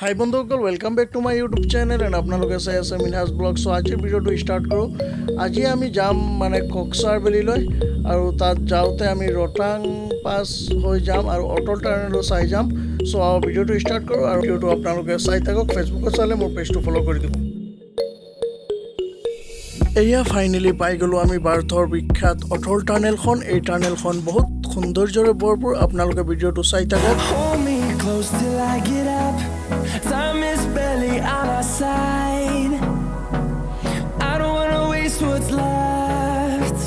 হাই বন্ধুসকল, welcome back to my YouTube channel and আপোনালোকে চাই আছে মিনহাজ ব্লগ। চ' আজিৰ ভিডিঅ'টো ষ্টাৰ্ট কৰোঁ। আজি আমি যাম মানে কক্সাৰ ভেলীলৈ আৰু তাত যাওঁতে আমি ৰটাং পাছ হৈ যাম আৰু অটল টানেলো চাই যাম। চ' ভিডিঅ'টো ষ্টাৰ্ট কৰোঁ আৰু ভিডিঅ'টো আপোনালোকে চাই থাকক। ফেচবুকত চালে মোৰ পেজটো ফ'ল' কৰি দিব। এয়া ফাইনেলি পাই গ'লোঁ আমি ভাৰতৰ বিখ্যাত অটল টানেলখন। এই টানেলখন বহুত সৌন্দৰ্যৰে ভৰপূৰ। আপোনালোকে ভিডিঅ'টো চাই থাকক। Hold me close till I get up. Time is barely on our side. I don't wanna waste what's left.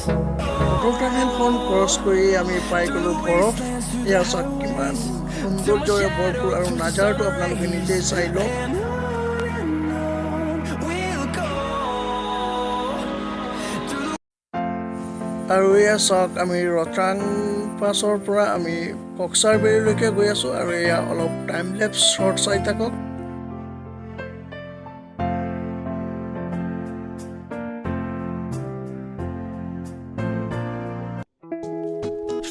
Atal টানেলখন cross কৰি আমি পাই গ'লোঁ বৰফ। এয়া চাওক, কিমান সৌন্দৰ্যৰে ভৰপূৰ আৰু নাজাৰাটো আপোনালোকে নিজেই চাই লওক। And on we'll go. আৰু এয়া চাওক, আমি ৰটাং পাছৰ পৰা আমি কক্সাৰ বেৰীলৈকে গৈ আছোঁ আৰু এয়া অলপ টাইম লেপছ শ্বৰ্ট চাই থাকক।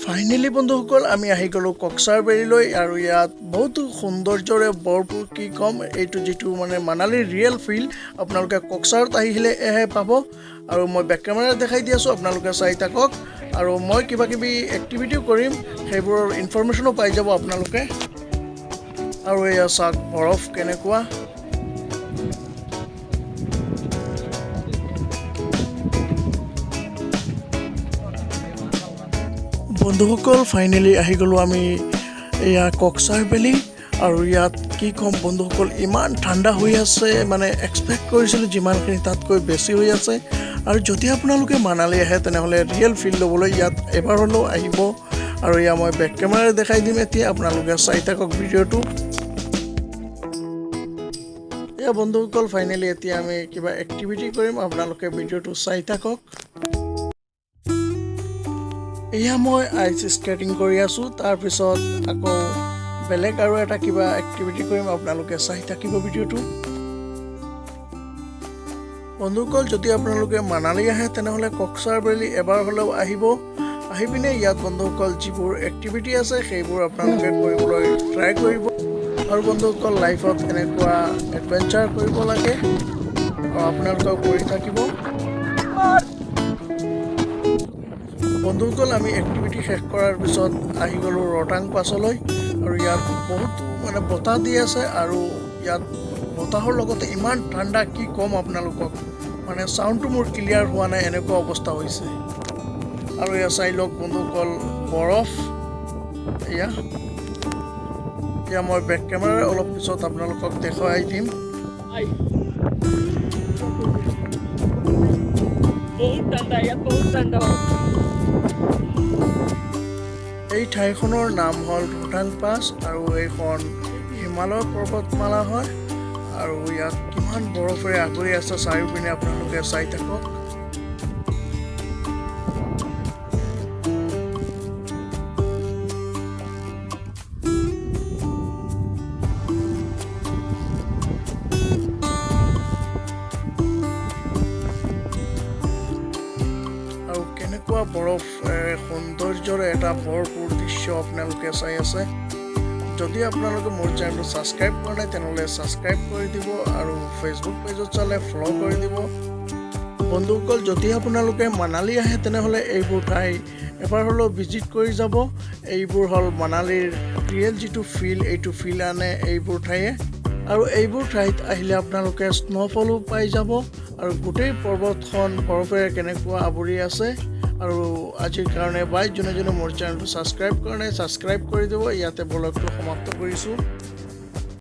ফাইনেলি বন্ধুসকল, আমি আহি গ'লোঁ কক্সাৰ বেৰীলৈ আৰু ইয়াত বহুতো সৌন্দৰ্যৰে ভৰপূৰ। কি ক'ম, এইটো যিটো মানে মানালীৰ ৰিয়েল ফিল আপোনালোকে কক্সাৰত আহিলেহে পাব। আৰু মই বেক কেমেৰাত দেখাই দি আছোঁ, আপোনালোকে চাই থাকক। আৰু মই কিবা কিবি এক্টিভিটিও কৰিম, সেইবোৰৰ ইনফৰমেশ্যনো পাই যাব আপোনালোকে। আৰু এয়া চাওক, বৰফ কেনেকুৱা। বন্ধুসকল, ফাইনেলি আহি গ'লোঁ আমি এয়া কক্সাৰ ভেলী। আৰু ইয়াত কি ক'ম বন্ধুসকল, ইমান ঠাণ্ডা হৈ আছে, মানে এক্সপেক্ট কৰিছিলোঁ যিমানখিনি তাতকৈ বেছি হৈ আছে। আৰু যদি আপোনালোকে মানালী আহে, তেনেহ'লে ৰিয়েল ফিল ল'বলৈ ইয়াত এবাৰ হ'লেও আহিব। আৰু এয়া মই বেক কেমেৰাৰে দেখাই দিম এতিয়া, আপোনালোকে চাই থাকক ভিডিঅ'টো। এয়া বন্ধুসকল, ফাইনেলি এতিয়া আমি কিবা এক্টিভিটি কৰিম, আপোনালোকে ভিডিঅ'টো চাই থাকক। এয়া মই আইচ স্কেটিং কৰি আছোঁ, তাৰপিছত আকৌ বেলেগ আৰু এটা কিবা এক্টিভিটি কৰিম, আপোনালোকে চাই থাকিব ভিডিঅ'টো। বন্ধুসকল, যদি আপোনালোকে মানালী আহে, তেনেহ'লে কক্সাৰ ভেলী এবাৰ হ'লেও আহিব। আহি পিনে ইয়াত বন্ধুসকল যিবোৰ এক্টিভিটি আছে, সেইবোৰ আপোনালোকে কৰিবলৈ ট্ৰাই কৰিব। আৰু বন্ধুসকল, লাইফত এনেকুৱা এডভেঞ্চাৰ কৰিব লাগে আৰু আপোনালোকেও কৰি থাকিব। বন্ধুসকল, আমি এক্টিভিটি শেষ কৰাৰ পিছত আহি গ'লোঁ ৰটাং পাছলৈ। আৰু ইয়াত বহুতো মানে বতাহ দি আছে আৰু ইয়াত বতাহৰ লগতে ইমান ঠাণ্ডা, কি ক'ম আপোনালোকক, মানে চাউণ্ডটো মোৰ ক্লিয়াৰ হোৱা নাই, এনেকুৱা অৱস্থা হৈছে। আৰু এয়া চাই লওক বন্ধুসকল, বৰফ। এয়া মই বেক কেমেৰাৰে অলপ পিছত আপোনালোকক দেখুৱাই দিম। বহুত ঠাণ্ডা ইয়াত, বহুত ঠাণ্ডা। এই ঠাইখনৰ নাম হ'ল ৰোটাং পাছ আৰু এইখন হিমালয় পৰ্বতমালা হয়। আৰু ইয়াত কিমান বৰফেৰে আগুৰি আছে চাৰিওপিনে, আপোনালোকে চাই থাকক। আৰু কেনেকুৱা বৰফ সৌন্দৰ্যৰে এটা ভৰপূৰ দৃশ্য আপোনালোকে চাই আছে। যদি আপোনালোকে মোৰ চেনেলটো ছাবস্ক্ৰাইব কৰা নাই, তেনেহ'লে ছাবস্ক্ৰাইব কৰি দিব আৰু ফেচবুক পেজত চালে ফ'ল' কৰি দিব। বন্ধুসকল, যদি আপোনালোকে মানালী আহে, তেনেহ'লে এইবোৰ ঠাই এবাৰ হ'লেও ভিজিট কৰি যাব। এইবোৰ হ'ল মানালীৰ ৰিয়েল যিটো ফিল, এইটো ফিল আনে এইবোৰ ঠায়ে। আৰু এইবোৰ ঠাইত আহিলে আপোনালোকে স্ন'ফলো পাই যাব আৰু গোটেই পৰ্বতখন বৰফেৰে কেনেকুৱা আৱৰি আছে। আৰু আজিৰ কাৰণে বাই। যোনে যোনে মোৰ চেনেলটো ছাবস্ক্ৰাইব কৰা নাই, ছাবস্ক্ৰাইব কৰি দিব। ইয়াতে ব্লগটো সমাপ্ত কৰিছোঁ।